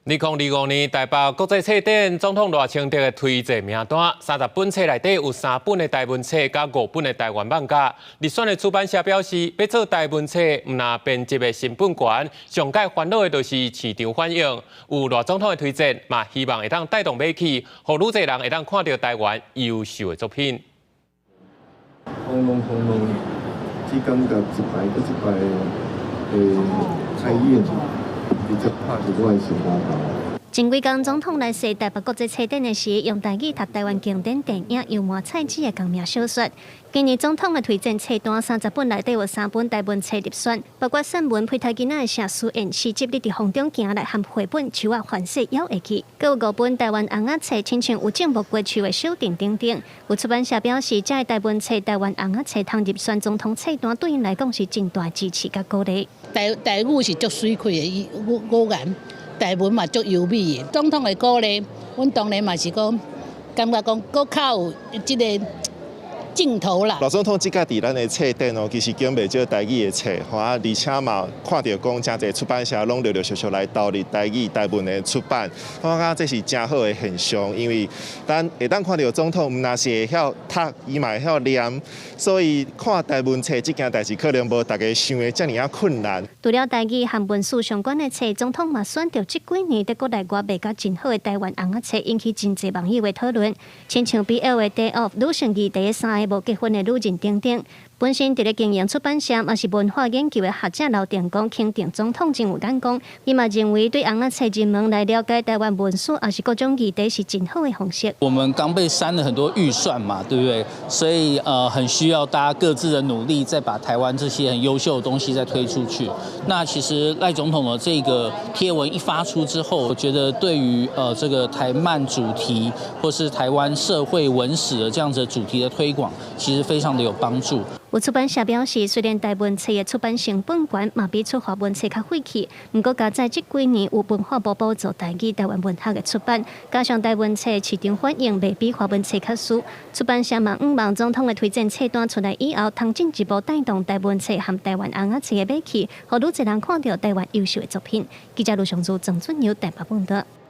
2025年台北國際冊展總統賴清德的推薦名單，30本冊內底有三本的台文冊佮五本的台灣漫畫。入選的出版社表示，欲做台文冊，毋但編輯的成本懸，上蓋煩惱的就是市場反應。有賴總統的推薦，嘛希望會當帶動買氣，予愈濟人會當看著台灣優秀的作品。轟隆轟隆，只感覺一擺閣一擺的開演，直接拍佇我的心肝頭。前幾工總統來踅台北國際冊展的時，用台語讀台灣經典電影《油麻菜籽》的同名小說。今年總統的推薦冊單30本內底有三本台文冊入選，包括散文《胚胎囡仔的寫書演詩集》你佇風中行來和繪本《樹仔凡勢咬會去》，閣有五本台灣尪仔冊，親像有種木瓜樹的小鎮等等。有出版社表示，這个台文冊、台灣尪仔冊通入選總統冊單，對𪜶來講是真大支持佮鼓勵。台台語是足媠氣的語語言。台文嘛足優美的，總統的鼓勵，阮當然嘛是講，感覺講閣較有這个勁頭啦。賴總統這屆佇咱的冊展哦，其實揀袂少台語的冊，吼啊，而且嘛看著講誠濟出版社攏陸陸續續來投入台語、台文的出版，我感覺這是誠好的現象，因為咱會當看著總統毋但是會曉讀，伊嘛會曉念，所以看台文冊這件代誌可能無大家想的遮爾仔困難。除了台語和文史相關的冊，總統嘛選著這幾年佇國內外賣甲真好的台灣尪仔冊，引起真濟網友的討論。親像 BL 的 Day Off 女性議題的三个無結婚的女人等等。本身佇咧經營出版社，嘛是文化研究的學者劉定公肯定總統真有眼光。伊嘛認為對尪仔冊入門來了解台灣文史，抑是各種議題是真好的方式。我們剛被刪了很多預算嘛，對不對？所以很需要大家各自的努力，再把台灣這些很優秀的東西再推出去。那其實賴總統的這個貼文一發出之後，我覺得對於這個台漫主題或是台灣社會文史的這樣子的主題的推廣，其實非常的有幫助。有出版社表示，雖然台文冊的出版成本懸，嘛比出華文冊較費氣，毋過佳哉這幾年有文化部補助台語台灣文學的出版，加上台文冊市場反應袂比華文冊較輸，出版社嘛向望總統的推薦冊單出來以後，通進一步帶動台文冊和台灣尪仔冊的買氣，予愈濟人看著台灣優秀的作品。記者盧尚祖、鄭俊友台北報導。